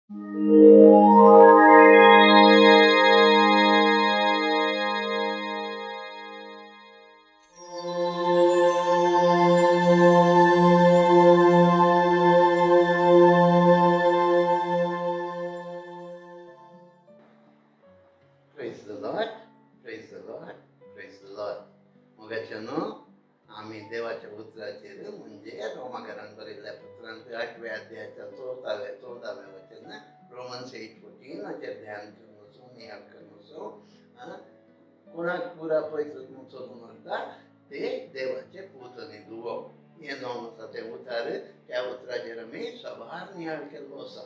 Praise the Lord, praise the Lord, praise the Lord. मोगाच्यानो आमी देवाच्या उतराचेर म्हणजे रोमाकारान बरयल्ल्या पत्रांत 8व्या अध्यायाच्या 14व्या वचन रोमन्स 8:14 हाचेर ध्यान करून वचूं, नियाळ करून वचूं. कोणाक पुरा पयस चलून व्हरता ते देवाचे पूत आनी धुवो हें जावन आसा तें उतार. त्या उतराचेर आमी साबार नियाळ केल्लो आसा.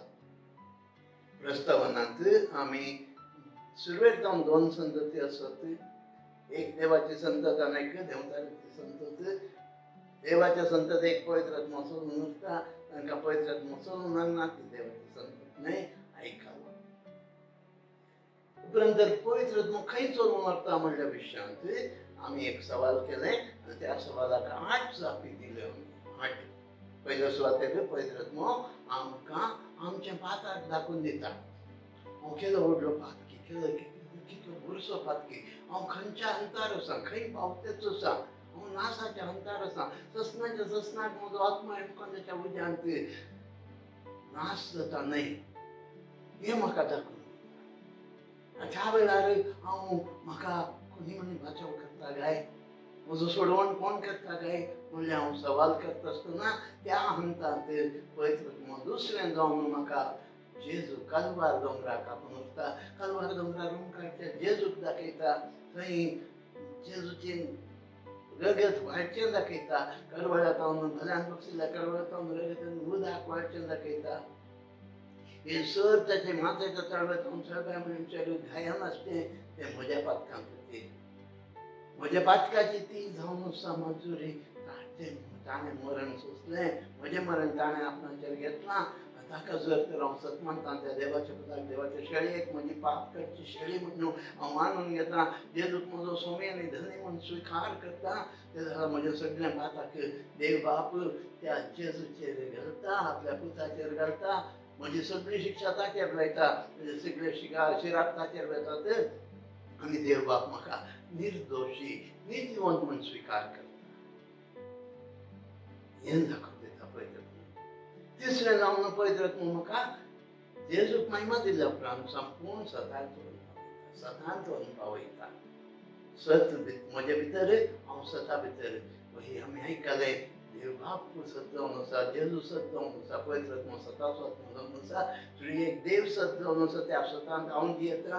प्रस्तावनांत आमी सुरवेक जावन 2 संतती आसत, एक देवाची संतत आनी एक देंवचाराची संतत. देवाच्या संतत एक पवित्र आत्मो चलून उरता, तांकां पवित्र आत्मो चलून उरना ती देवाची संतत न्हय. आयकलां उपरांत जर पवित्र आत्मो खंय चलून व्हरता म्हणल्या विशयांत आमी एक सवाल केलें आनी त्या सवालाक 8 जापी दिल्यो आमी. 8. पयल्या सुवातेर पवित्र आत्मो आमकां आमच्या पाताक दाखोवन दिता. हांव केदो व्हडलो पातकी, कितलो बुरसो पातकी, हांव खंयच्या अंतार आसा, खंय पावतेच आसा, हांव नासाच्या अंतार आसा, ससनाच्या ससनाक म्हजो आत्मा हेमकोंदाच्या उज्यांत नास जाता न्हय, हें म्हाका दाखोवन दिता. त्या वेळार हांव म्हाका कोणी म्हणी बाचाव करता काय, म्हजो सोडवण कोण करता काय म्हणल्यार हांव सवाल करता आसतना त्या हंतांत पवित्र आत्मो दुसरें जावन म्हाका जेजू कालवार दोंगराक आपूण व्हरता. कालवार दोंगरार रुमकाडच्या जेजूक दाखयता, थंय जेजूचें रगत व्हाळचें दाखयता. कडवळ्या तावन भल्यान बशिल्ल्या कडवळ्या तावन रगत उदक व्हाळचें दाखयता. हे सर ताचे माथ्याच्या तळव्या तावन सगळ्या मनशाक घायान आसचें तें म्हज्या पातकां खातीर, म्हज्या पातकाची ती जावन आसा मंजुरी. ताणें मरण सोंसलें, म्हजें मरण ताणें आपणाचेर घेतलां. ताका जर तर हांव सत मानता त्या देवाच्या पुताक, देवाच्या शेळयेक, म्हजी पाप करची शेळी म्हणून हांव मानून घेता, जेजूक म्हजो स्वामी आनी धनी म्हूण स्विकार करता, ते जाल्यार म्हज्या सगळ्या पाताक देव बाप त्या जेजूचेर घालता, आपल्या पुताचेर घालता, म्हजी सगळी शिक्षा ताचेर लायता, म्हजे सगळे शिराप ताचेर वेतात आनी देव बाप म्हाका निर्दोशी नितीवंत म्हूण स्विकार करता. हें दाखोवन दिता पवित्र आत्मो. तिसरें जावन पवित्र आत्मो म्हाका जेजूक महिमा दिल्या उपरांत संपूर्ण सतान चोरून पावयता, सतान चोरून पावयता. सत म्हजे भितर, हांव सता भितर. ही आमी आयकलें देव बाप सत जावन आसा, जेजू सत जावन आसा, पवित्र आत्मो सताचो आत्मो जावन आसा, एक देव सत जावन आसा. त्या सतांत हांव जियेता,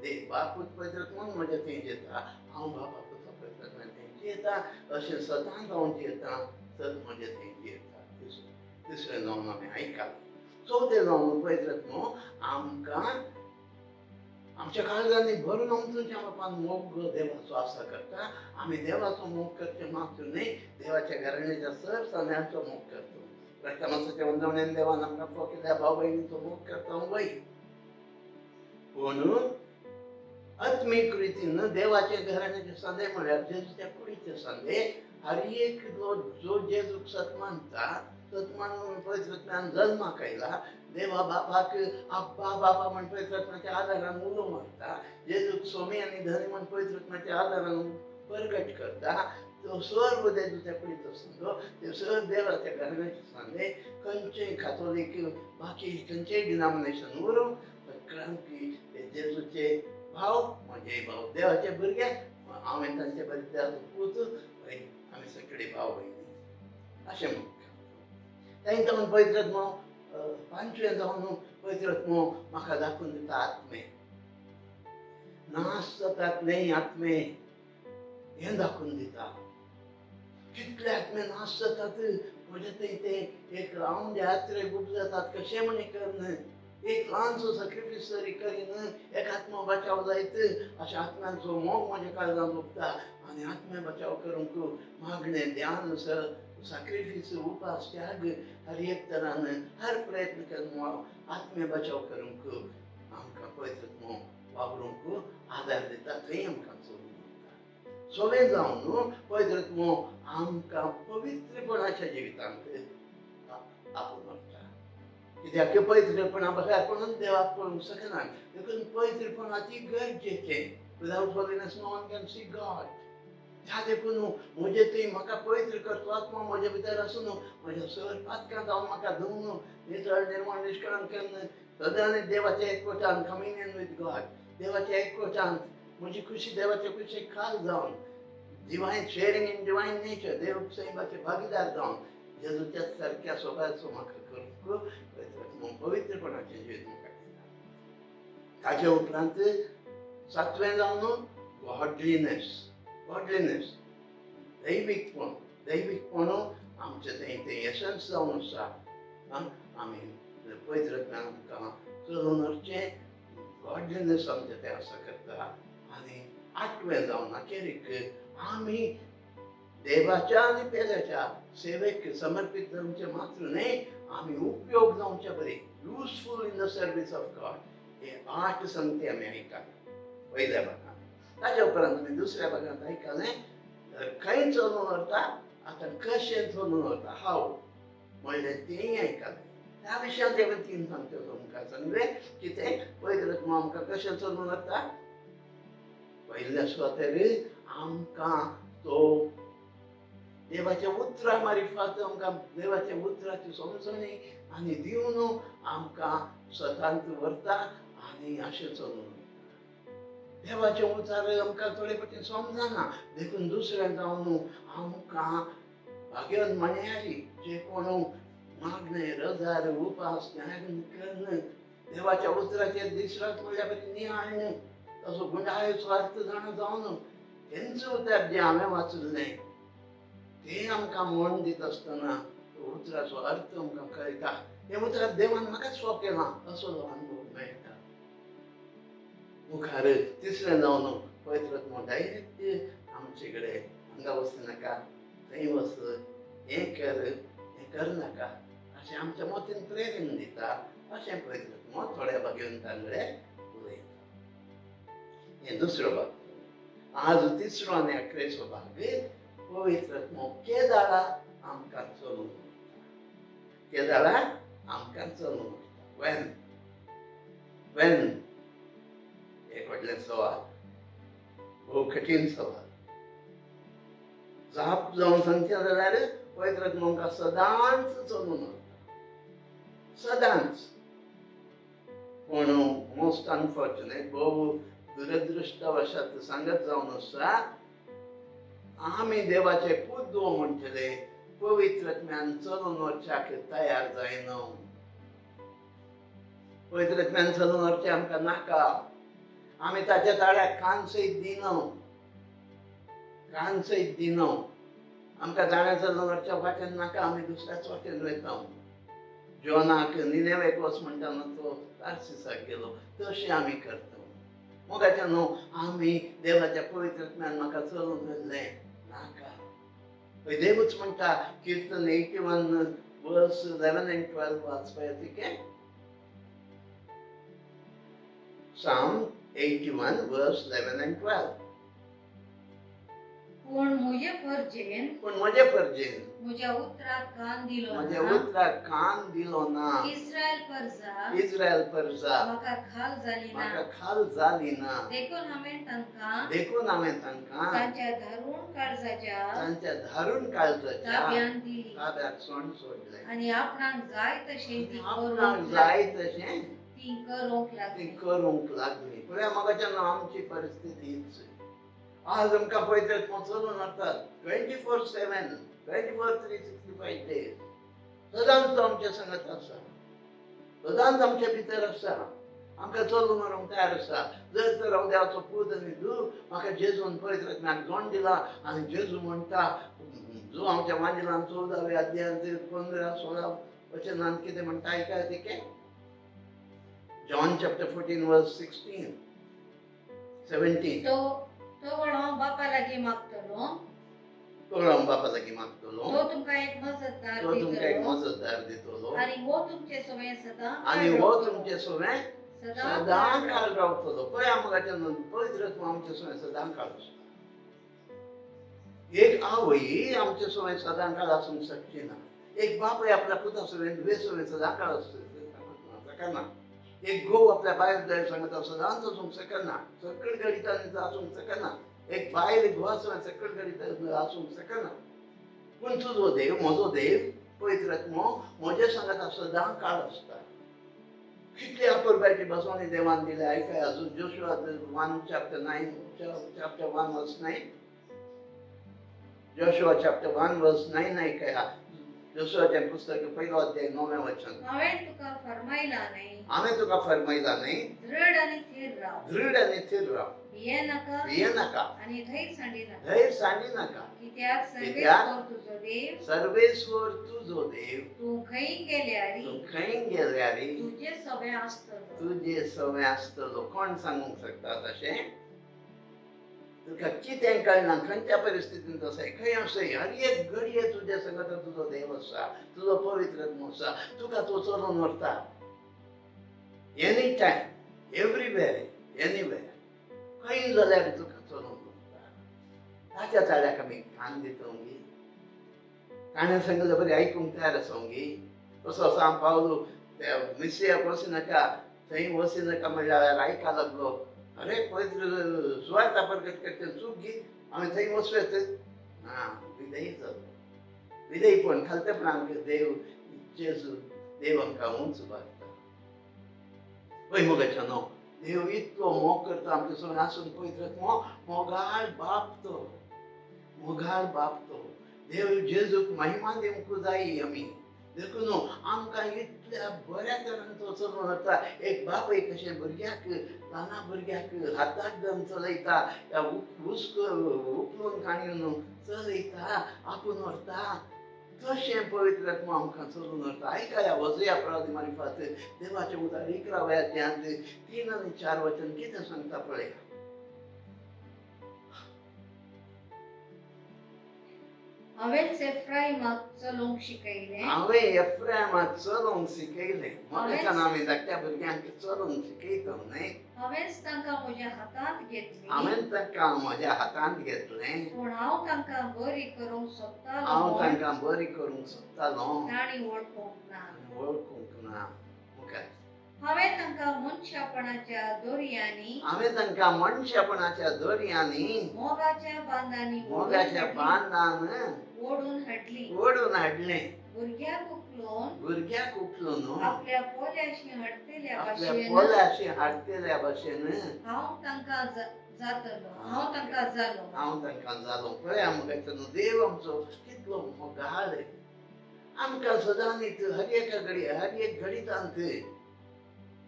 देव बापूच पवित्र आत्मो म्हज्या थंय जियेता, हांव बापा पुता पवित्र आत्म्या थंय जियेता, अशें सतांत हांव जियेता, सत म्हज्या थंय जियेता. तिसरें जावन आमी आयकलां. चवथें जावन पवित्र आत्मो आमकां आमच्या काळजांनी भरून आमच्या बापान मोग देवाचो आसा करता. आमी देवाचो मोग करचे मात्र न्हय, देवाच्या घराण्याच्या सर सन्यांचो मोग करता. रक्तमासाच्या वंदवण्यान देवान आमकां केल्ल्या भाव भयणीचो मोग करता वय, पूण आत्मीक रितीन देवाच्या घराण्याचे संदे म्हळ्यार जेजूच्या कुडीचे संदे. हर एक जो जेजूक सत मानता, सत मानून पवित्र आत्म्यान जल्माक आयला, देवा बापाक आब्बा बाबा म्हण पवित्र आत्म्याच्या आदारान उलो मारता, जेजूक स्वामी आनी धनी म्हण पवित्र आत्म्याच्या आदारान परगट करता, तो सर्व जेजूच्या कुडीचो संदो, ते सर्व देवाच्या घराण्याचे संदे. खंयचेय कातोलीक बाकी खंयचेय डिनॉमिनेशन उरूं, सगळ्यांकी ते जेजूचे भाव म्हजे भाव, देवाचे भुरगे, हांवें तांचे बरे देवाचो पूत, आमी सगळे भाव भयणी अशें म्हणटा. तांकां म्हण पवित्र आत्मो पांचवें जावन पवित्र आत्मो म्हाका दाखोवन दिता आत्मे नाश जातात न्हय, आत्मे हें दाखोवन दिता. कितले आत्मे नाश जातात म्हजे थंय ते एक रावंडे आत्रे गुप जातात कशें म्हण करन, एक ल्हानसो सॅक्रिफायस तरी करीन एक आत्मो बचाव जायत अशें आत्म्यांचो मोग म्हज्या काळजांत उगता आनी आत्म्या बचाव करूंक मागणें ध्यान सॅक्रिफायस उपास त्याग हर एक तरान हर प्रयत्न करून आत्म्या बचाव करूंक आमकां पवित्र आत्मो वावरूंक आदार दिता, थंय आमकां चलून वता. सगळें जावन पवित्र आत्मो आमकां पवित्रपणाच्या जिवितांत आपोवन व्हरता. कित्याक पवित्रपणा बगैर कोणूच देवाक पळोवंक शकना. देखून पवित्रपण अती गरजेचें. Without holiness no one can see God. त्या देखून म्हजे थंय म्हाका पवित्र करचो आत्मा म्हजे भितर आसून म्हज्या सर पातकां जावन म्हाका धुवन नितळ निर्माण निश्कळंक केन्न सदांच देवाच्या एकवटान, कम्युनियन विथ गॉड, देवाच्या एकवटान म्हजी खुशी देवाच्या खुशी खाल जावन, divine sharing in divine nature, देव सैमाचे भागीदार जावन जेजूच्या सारक्या स्वभावाचो म्हाका करूंक पवित्रपणाचें जिवीत म्हाका दिता. ताचे उपरांत सातवें जावन गॉडलीनेस. गॉडलीनेस दैवीकपण. दैवीकपण आमचें थंय तें एसन्स जावन आसा. आमी पवित्र आमकां चलोवन व्हरचें गॉडलीनेस आमचें तें आसा करता. आनी आठवें जावन अखेरीक आमी देवाच्या आनी पेल्याच्या सेवेक समर्पीत जावचें मात्र न्हय, आमी उपयोग जावचे बरी, useful in the service of God. हे 8 संगती आमी आयकले पयल्या भागांत. ताच्या उपरांत आमी दुसऱ्या भागांत आयकलें खंय चलून व्हरता, आतां कशें चलून व्हरता, हाव म्हणलें तेंय आयकलें. त्या विशयांत हांवें 3 सांगच्यो तुमकां सांगलें की तें पवित्र आत्मा आमकां कशें चलून व्हरता. पयल्या सुवातेर आमकां तो देवाच्या उतरा मारिफात आमकां देवाच्या उतराची समजणी आनी दिवन आमकां सतांत व्हरता आनी अशें चलून वता. देवाचें उतर आमकां थोडे फावटी समजना, देखून दुसऱ्यां जावन आमकां भाग्यवन म्हणयारी जे कोण मागणें रजार उपास ध्यान करून देवाच्या उतराचेर दीस रात म्हणल्या परी नियाळ्ळें, तसो गुंडाळेचो अर्थ जाणा जावन तेंचें उतर जें हांवें वाचिल्लें तें आमकां म्हण दिता आसतना उतराचो अर्थ आमकां कळटा. हें उतर देवान म्हाकाच स्व केलां असो अनुभव मेळटा. मुखार तिसरें जावन पवित्र आत्मो डायरेक्ट आमचे कडेन हांगा वचूं नाका, थंय वच, हें कर, हें करनाका अशें आमच्या मतीन प्रेरण दिता. अशें पवित्र आत्मो थोड्या भाग्यवंतां कडेन उलयता. हें दुसरो भाग. आज तिसरो आनी अकरेचो भाग, पवित्र आत्मो केदाळा आमकां चलून वता. केदाळा आमकां चलून वता. वेन वेन एक व्हडलें सवाल, भोव कठीण सवाल. जाप जावन सांगचें जाल्यार पवित्र आत्मो आमकां सदांच चलून वता, सदांच. पूण मोस्ट अनफॉर्चुनेट, भोव दुरदृश्टवशात सांगत जावन आसा, आमी देवाचे पूत म्हणटले पवित्र आत्म्यान चलून वचच्याक तयार जायना. पवित्र आत्म्यान चलून वचचें आमकां नाका. आमी ताच्या ताळ्याक कान सयत दिना, कान सयत दिना. आमकां ताणें चलून वचच्या वाटेन नाका, आमी दुसऱ्याच वाटेन वयता. जॉनाक निनेवेक वच म्हणटा तो तार्सिसाक गेलो, तशें आमी करता. मोगाच्या न्हू आमी देवाच्या पवित्र आत्म्यान म्हाका चलून व्हरलें नाका. देवूच म्हणटा कीर्तन 81 verse 11 and 12 वाचपाय तिके. Psalm 81 verse 11 and 12. पूण म्हजे परजेन, पूण म्हजे परजेन म्हज्या उतराक कान दिलो ना, म्हज्या उतराक कान दिलो ना. इस्रायल परजा, इस्रायल परजा म्हाका खाल जाली ना, म्हाका खाल जाली ना. देखून हांवें तांकां, देखून हांवें तांकां तांच्या धारुण काळजाच्या, तांच्या धारुण काळजाच्या ताब्यान दिली, ताब्याक सोंड सोडलें. आनी आपणाक जाय तशें ती आपणाक जाय तशें ती करूंक लागली, ती करूंक लागली. पळया मोगाच्या आमची परिस्थिती आज आमकां पवित्र आत्मो चलून व्हरतात 24/7, 24/365 days. सदांच तो आमच्या संगत आसा, सदांच आमच्या भितर आसा, आमकां चलून व्हरूंक तयार आसा. जर तर हांव देवाचो पूत आनी धूव, म्हाका जेजून पवित्र आत्म्याक जोण दिला. आनी जेजू म्हणटा जो आमच्या वांजिलान 14व्या अध्यायांत 15-16 वचनांत कितें म्हणटा आयकाय तिके. John chapter 14 verse 16, 17. तो हांव बापा लागीं मागतलो, तो हांव बापा लागीं मागतलो, तो तुमकां एक मजतदार, तो तुमकां एक मजतदार दितलो, आनी हो तुमचे सवें सदां, आनी हो तुमचे सवें सदां काळ रावतलो. पळय आमकां पवित्र आत्मो आमचे सवें सदां काळ आसता. एक आवय आमचे सवें सदां काळ आसूंक शकची ना, एक बापूय आपल्या पुता सवें धुवे सवें सदां काळ आसूंक शकना. एक घोव आपल्या बायल सांगता सदांच आसूंक शकना, सकळ घडितांनी आसूंक शकना. एक बायल घोवा सकळ घडीत आसूंक शकना. पूण तुजो देव, म्हजो देव पवित्र आत्मो म्हज्या सांगाता सदां काळ आसता. कितले अपुरबायची बसवणी देवान दिल्या आयकाय. अजून Joshua 1:9 chapter 1 verse 9, Joshua chapter 1 verse 9 आयकया. जोशुआचें पुस्तक पयलो अध्याय 9वें वचन. हांवें तुका फरमायला न्हय, हांवें तुका फरमायला न्हय, दृढ आनी थीर राव, दृढ आनी थीर राव, भिये नाका, भिये नाका आनी धैर्य सांडी नाका, धैर्य सांडी नाका. कित्याक सर्वेश्वर तुजो देव, सर्वेश्वर तुजो देव, तूं खंय गेल्यार, तूं खंय गेल्यार तुजे सवें आसतलो, तुजे सवें आसतलो. कोण सांगूंक शकता तशें? तुका कितें कळना, खंयच्या परिस्थितींत आसाय, खंय आसाय, हर एक घडये तुज्या संगता तुजो देव आसा, तुजो पवित्र आत्मो आसा, तुका तो चलोवन व्हरता. एनी टायम, एवरीवेर, एनीवेर, खंय जाल्यार तुका चलोवन व्हरता. ताच्या ताळ्याक आमी कान दिता गी, ताणें सांगलें बरें आयकूंक तयार आसा गी. तसो सांग पावलो त्या मिसयाक वचनाका, थंय वचनाका म्हणल्यार आयका लागलो. अरे पवित्र सुवार्ता प्रकट करते चूक गी, आमी थंय वचूं येत ना. विधेयी जालो, विधेयपण खालतेपण आमकां देव जेजू देव आमकां उंच उबारता. पळय मोगाच्या न्हू, देव इतलो मोग करता आमचे सगळें आसून पवित्र आत्मो मोगाळ बाप तो, मोगाळ बाप तो. देव जेजूक महिमा दिवंक जाय आमी. देखून आमकां इतल्या बऱ्या तरान तो चलोवन व्हरता. एक बापूय कशें भुरग्याक, ल्हाना भुरग्याक हाताक धरून चलयता, उखलून काणयेन चलयता, आपूण व्हरता, तशें पवित्र आत्मो आमकां चलोवन व्हरता. आयकया वजया प्रवादी मारिफात देवाचें उतर 11व्या अध्यायांत 3 आनी 4 वचन कितें सांगता पळया. हांवें एफ्रायमाक चलोवंक शिकयलें, हांवें एफ्रायमाक चलोवंक शिकयलें. मोगाच्यान आमी धाकट्या भुरग्यांक चलोवंक शिकयता न्हय. हांवेंच तांकां म्हज्या हातांत घेतलें, हांवें तांकां म्हज्या हातांत घेतलें, पूण हांव तांकां बरी करूंक सोदतालों, हांव तांकां बरी करूंक सोदतालों, तांणी वळखूंक ना, वळखूंक ना. मुखार हांवें तांकां मनशापणाच्या दोरयांनी, हांवें तांकां मनशापणाच्या दोरयांनी, मोगाच्या बांदांनी, मोगाच्या बांदान ओडून हाडली, ओडून हाडलें. भुरग्याक उखलून, भुरग्याक उखलून आपल्या पोल्याशी हाडटेल्या आपल्या भाशेन, पोल्याशी हाडटेल्या भाशेन हांव तांकां जातलो, हांव तांकां जालो, हांव तांकां जालो. पळया मोगाचो देव आमचो कितलो मोगाळ, आमकां सदांच हर एका घडी, हर एक घडितांत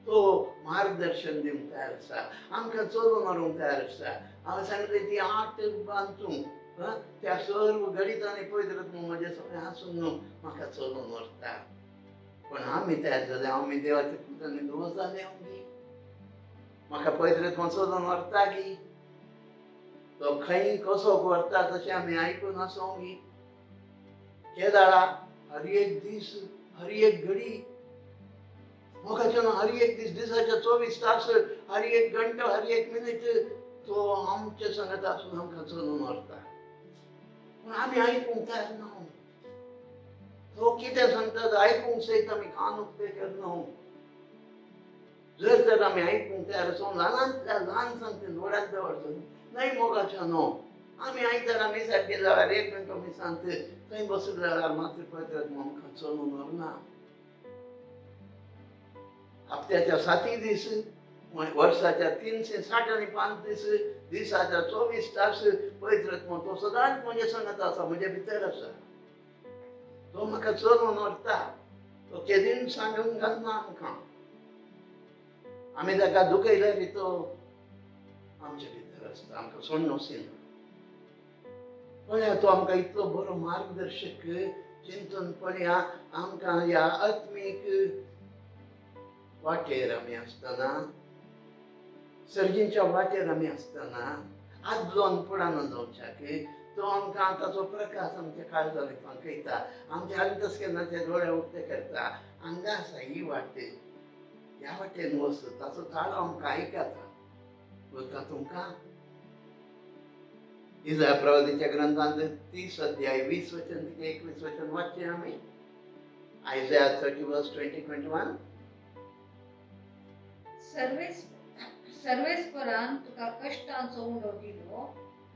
तो मार्गदर्शन दिवंक तयार आसा, आमकां चलोवन व्हरूंक तयार आसा. हांवें सांगलें ती 8 बांदूंक त्या सर्व घडितांनी पवित्र आत्मो म्हजें सगळें आसून म्हाका चलोवन व्हरता. पण आमी तयार जाले, आमी देवाचे पूत आनी धुवो जाले. आमी म्हाका पवित्र आत्मो चलोवन व्हरता गी, तो खंय कसो व्हरता तशें आमी आयकून आसूं गी. केदाळा हर एक दीस, हर एक घडी मोगाच्यान हर एक दीस, दिसाच्या 24 तास, हर एक घंटो, हर एक मिनीट तो आमचे संगत आसून आमकां चलोवन व्हरता. पूण आमी आयकूंक तयार ना. तो कितें सांगता आयकूंक सयत आमी कान उक्ते करना. जर तर आमी आयकूंक तयार आसूं, ल्हानांतल्या ल्हान सांगते व्हडांतल्या व्हड न्हय मोगाच्या न्हू. आमी आयतारा मिसाक गेल्या वेळार एक घंटो मिसांत थंय बसल्या वेळार मात्र पवित्र आत्मो आमकां चलोवन व्हरना. हप्त्याच्या 7 दीस, वर्साच्या 365 दीस, दिसाच्या 24 तास पवित्र आत्मो तो सदांच म्हज्या संगत आसा, म्हज्या भितर आसा. तो म्हाका चलोवन व्हरता, तो केदीन सांगून घालना आमकां. आमी ताका दुखयल्यार तो आमच्या भितर आसता, आमकां सोडून वचना. पळया तो आमकां इतलो बरो मार्गदर्शक चिंतून पळया आमकां ह्या आत्मीक वाटेर आमी आसतना, सर्जींच्या वाटेर आमी आसतना आदलोन पुडान जावच्याक तो आमकां ताचो प्रकाश आमच्या काळजांनी फांकयता, आमच्या अंतस्करणाचे दोळे उक्ते करता. हांगा आसा ही वाट, ह्या वाटेन वच, ताचो ताळो आमकां आयकता. वता तुमकां इजा प्रवादीच्या ग्रंथांत 30 अध्याय 20 वचन ते 21 वचन वाचचें आमी. Isaiah 30 verse 20-21. सर्वेस्परान तुका कश्टांचो उंडो दिलो,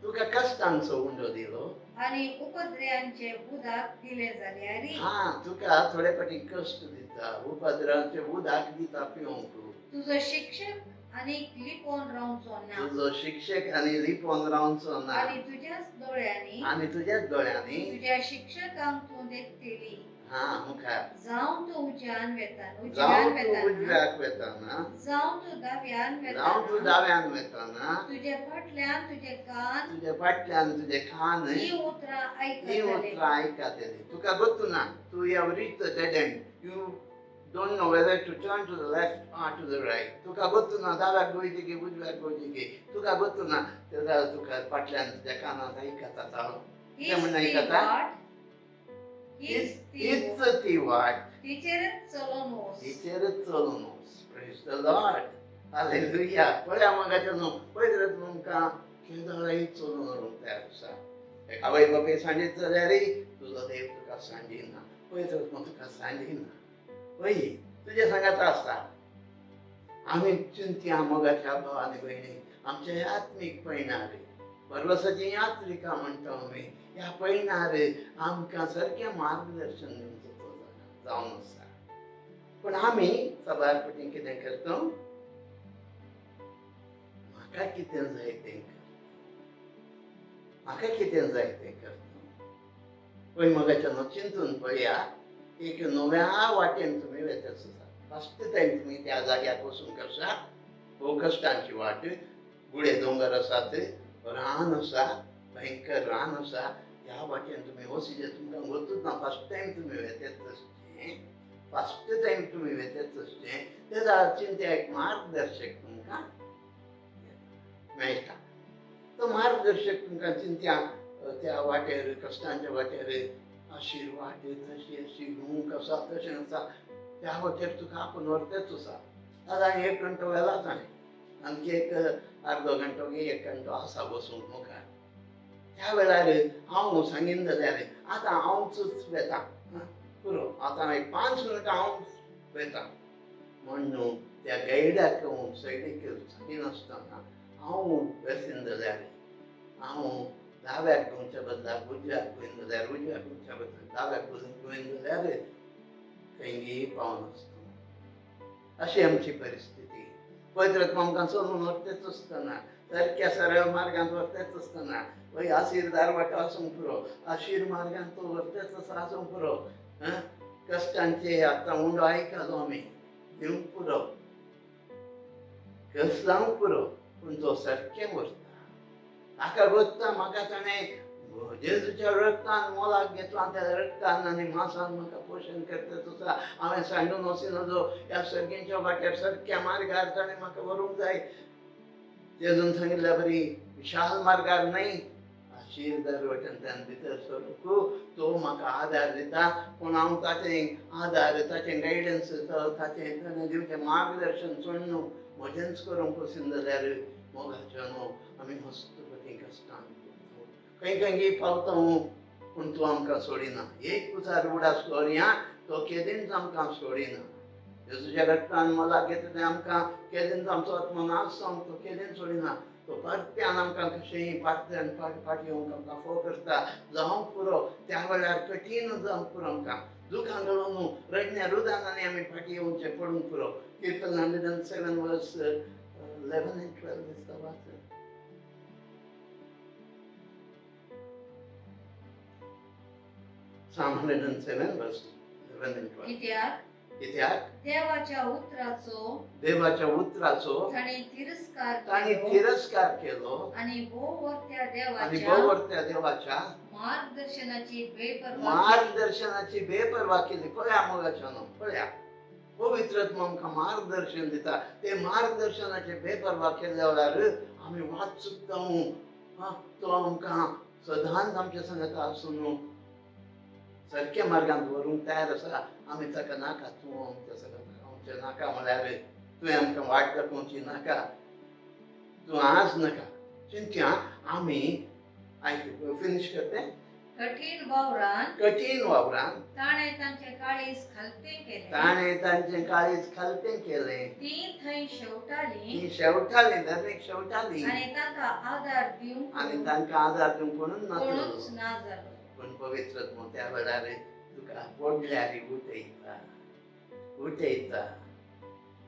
तुका कश्टांचो उंडो दिलो आनी उपद्र्यांचे उदक दिले जाल्यार, हा तुका थोडे फाटी कश्ट दिता, उपद्र्यांचे उदक दिता पिवंक। तुजो शिक्षक आनी लिपोवन रावचो ना, तुजो शिक्षक आनी लिपोवन रावचो ना, आनी तुज्याच दोळ्यांनी, आनी तुज्याच दोळ्यांनी तुज्या शिक्षकांक तूं देखतली। हा मुखार जावं तूं उजव्यान वेताना, जावं तूं उजव्याक वेताना, जावं तूं दाव्यान वेताना, जावं तूं दाव्यान वेताना, तुजे फाटल्यान तुजे कान, तुजे फाटल्यान तुजे कान ही उतरां आयकतले, ही उतरां आयकतले। तुका गोत्तू ना, तूं have reached the dead end, you don't know whether to turn to the left or to the right. तुका गोत्तू ना दाव्याक वयची की उजव्याक वयची की, तुका गोत्तू ना, तेन्ना तुका फाटल्यान तुज्या कानांत आयकता ताळो। कितें म्हण आयकता? हीच ती वाट, तिचेरच चलोन वच, तिचेरच चलोन वच। Praise the Lord, hallelujah. पळया मोगाचे न्हू, पयत तुमकां केदळाय चलून व्हरूंक तयार आसा। एक आवय बापूय सांडीत जाल्यारय तुजो देव तुका सांडिना, पयत तुका सांडिना, पळय तुजे सांगात आसा। आमी चिंतया मोगाच्या भाव आनी भयणी, आमच्या आत्मीक पयणार बरवसाची यात्रिका म्हणटा आमी, ह्या पयणार आमकां सारकें मार्गदर्शन दिवचो तो जावन आसा। पूण आमी साबार फावटी कितें करता, म्हाका कितें जाय तें करता, म्हाका कितें जाय तें करता। पळय मोगाच्या न्हू, चिंतून पळया, एक नव्या वाटेन तुमी वेतात आसा, फस्ट टायम तुमी त्या जाग्याक वचूंक आसा, भोव कश्टांची वाट, गुडे दोंगर आसात, रान आसा, भयंकर रान आसा, ह्या वाटेन तुमी वचचें तुमकां वचूच ना। फस्ट टायम तुमी वेतात तशें, फस्ट टायम तुमी वेतात तशें, तेन्ना चिंत्या एक मार्गदर्शक तुमकां मेळटा। तो मार्गदर्शक तुमकां चिंत्या त्या वाटेर, कश्टांच्या वाटेर, अशी वाट तशी अशी घुमूंक आसा, तशें आसा, त्या वाटेर तुका आपूण व्हरतेच आसा। आतां एक घंटो वेला ताणें, आणखी एक अर्दो घंटो की एक घंटो आसा बसूंक मुखार। त्या वेळार हांव सांगीन जाल्यार आतां हांवच वेता, पुरो आतां एक 5 मिनटां हांव वेता म्हण न्हू त्या गायडाक सायडीक सांगिनासतना हांव वेसीन जाल्यार हांव दाव्याक घुंवच्या बदलाक उजव्याक घुंयन जाल्यार, उजव्याक घुंवच्या बदलाक दाव्याक घुंयन जाल्यार खंयी पावनासता। अशी आमची परिस्थिती। पवित्र आमकां चलून व्हरतेच आसतना, सारक्या सरळ मार्गांत व्हरतेच आसतना, वय आशीर वाटो आसूंक पुरो, आशीर मार्गांत तो व्हरतेच आसा आसूंक पुरो। कश्टांचे आतां उंडो आयकलो आमी, दिवंक पुरो, कश्ट जावंक पुरो, पूण तो सारकें व्हरता। ताका गोत्ता म्हाका ताणें जेजूच्या रक्तान मोलाक घेतला, त्या रक्तान आनी मासान म्हाका पोशण करता आसा। हांवें सांडून वचना, ह्या सर्गींच्या वाट्यार सारक्या मार्गार ताणें म्हाका व्हरूंक जाय। जेजून सांगिल्ल्या बरी विशाल मार्गार न्हय, आशिरदार वाटेंतल्यान भितर सरूंक तो म्हाका आदार दिता। पूण हांव ताचें आदार, ताचें गायडन्स, ताचें ताणें दिवचें मार्गदर्शन सोडून म्हजेंच करूंक वचून जाल्यार मोगाचो न्हू आमी मस्त फाटीं कश्टान खंय खंय पावता पूण तो आमकां सोडिना। एक उचार उडास करुया, तो केदींच आमकां सोडिना। जेजूच्या रक्तान मोलाक घेतलें आमकां, केदींच आमचो आत्मो नाश जावंक तो केदींच सोडिना। तो परत्यान आमकां कशेंय परत्यान फाटीं येवंक आमकां फोव करता। जावंक पुरो त्या वेळार कठीण जावंक पुरो, आमकां दुखां घालून रडण्या रुदानांनी आमी फाटीं येवचें पडूंक पुरो। Kirtan 107 verse 11 and 12 दिसता वाच। Psalm 107 verse 11 and 12. कित्याक कित्याक देवाच्या उतराचो, देवाच्या उतराचो ताणी तिरस्कार, ताणी तिरस्कार केलो आनी भोववर्त्या देवाच्या, आनी भोववर्त्या देवाच्या मार्गदर्शनाची बेपर्वा, मार्गदर्शनाची बेपर्वा केली। पळया मोगाच्या न्हू, पळया पवित्र आत्मो आमकां मार्गदर्शन दिता, ते मार्गदर्शनाचे बेपर्वा केल्ल्या वेळार आमी वाट चुकता। तो आमकां सदांच आमच्या सांगता आसून सारक्या मार्गांत व्हरूंक तयार आसा। आमी ताका नाका, तूं आमच्या सांगता आमचें नाका म्हळ्यार तुवें आमकां वाट दाखोवची नाका, तूं आज नाका। चिंत्या आमी आयक फिनीश करते। कठीण वावरान, कठीण वावरान ताणें तांचें काळीज खालतें केलें, ताणें तांचें काळीज खालतें केलें। तीं थंय शेवटालीं, तीं शेवटालीं, धरणीक शेवटालीं आनी तांकां आदार दिवंक, आनी तांकां आदार दिवंक कोणूच कोणूच ना जालो। पूण पवित्र त्या वेळार तुका पडल्यार उठयता, उठयता।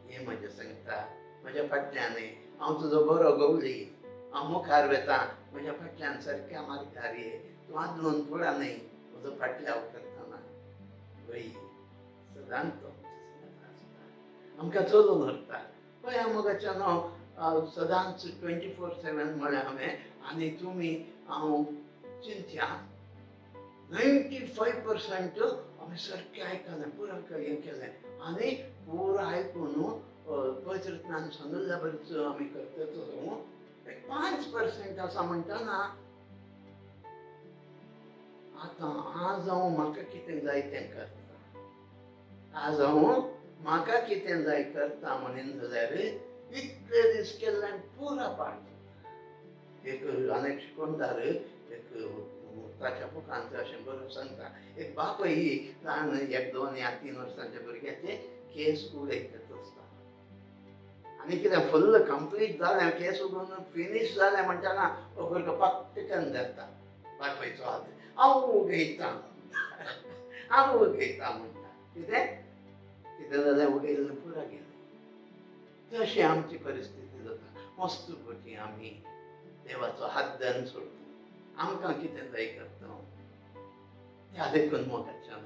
हें म्हजें सांगता, म्हज्या फाटल्यान हांव तुजो बरो गवळी, हांव मुखार वेता, म्हज्या फाटल्यान सारक्या मार्गार ये, तूं आदलोन थोडा न्हय म्हजो फाटल्या करतना वय सदांच तो आसता, आमकां चलोवन व्हरता। पळय मोगाच्यान हांव सदांच 24/7 म्हळें हांवें, आनी तुमी हांव चिंत्या 95% आमी सारकें आयकलें, पुरो हें केलें आनी पुरो आयकून पवित्र सांगिल्ल्या बरीच आमी करता। एक 5% आसा म्हणटना आतां आज हांव म्हाका कितें जाय तें करता, आज हांव म्हाका कितें जाय करता म्हणून जाल्यार इतले दीस केल्ल्यान पुरा पाड जाता। एक अनेक शिकोणदार एक ताच्या बुकांत अशें बरें सांगता, एक बापूय ल्हान 1, 2 या 3 वर्सांच्या भुरग्याचे केस उडयतात आसता आनी कितें फुल्ल कंप्लीट जालें, केस उडोवन फिनीश जालें म्हणटना हो भुरगो पट्टकन धरता बापायचो हात, हांव उगयतां, हांव उगयतां म्हणटा। कितें कितें जालें, उगयल्लें पुरा गेलें। तशी आमची परिस्थिती जाता। मस्त पटी आमी देवाचो हात धरून सोडटा, आमकां कितें जाय करता। त्या देखून मोगाच्यान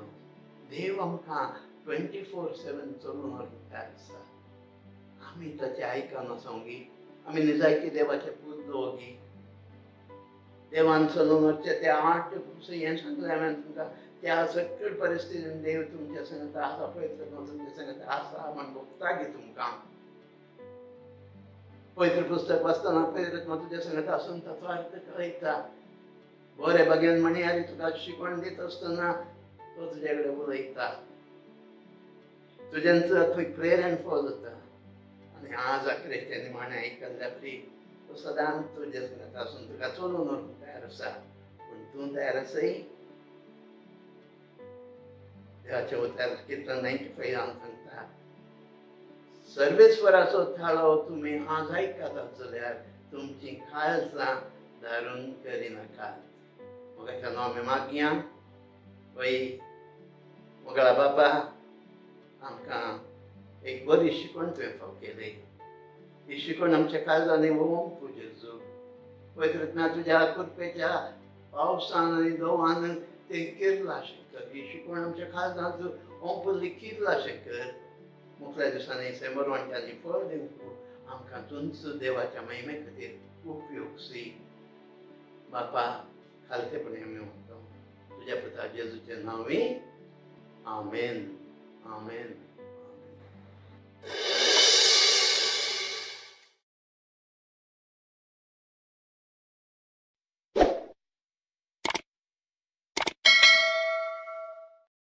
देव आमकां 24/7 चलून व्हरूंक तयार आसा। आमी ताचें आयकना सांगी, आमी निजायकी देवाचे पूत दोगी, देवान चलून व्हरचें ते 8 हें सांगलें हांवें तुमकां। त्या सगळे परिस्थितीन देव तुमच्या संगता आसा, पवित्र तुमच्या संगता आसा म्हण भोगता गी तुमकां। पवित्र पुस्तक वाचतना पवित्र तुज्या संगता आसून ताचो अर्थ कळयता। बरे बागेन म्हणयारी तुका शिकवण दित आसतना तो तुज्या कडेन उलयता, तुज्यान थंय प्रेरण फॉल जाता। आनी आज क्रिस्त्यानी माणे आयकल्ल्या परी तो सदांच तुज्या संगता आसून तुका चलोवन व्हरूंक तयार आसा। पूण तूं तयार आसय? देवाचें उतर कीर्तन 95 सांगता, सर्वेस्वराचो थाळो तुमी आज आयकतात जाल्यार तुमची काळजां धारून करिनाकात। मोगाच्या नांव आमी मागया, वय मोगळा बाबा, आमकां एक बरी शिकवण तुवें फाव केली, ही शिकवण आमच्या काळजांनी ओंप जेजू। पवित्र तुज्या कृपेच्या पावसान आनी दोवान तें किरला शेकर, ही शिकवण आमच्या काळजांत ओंपली किरला शेकर। मुखल्या दिसांनी सेंबर वांट्यांनी फळ दिवंक आमकां तुमच देवाच्या महिमे खातीर उपयोग सी। बापा खालतेपणी आमी म्हणटा तुज्या पुता जेजूचें नांवी, आमेन, आमेन।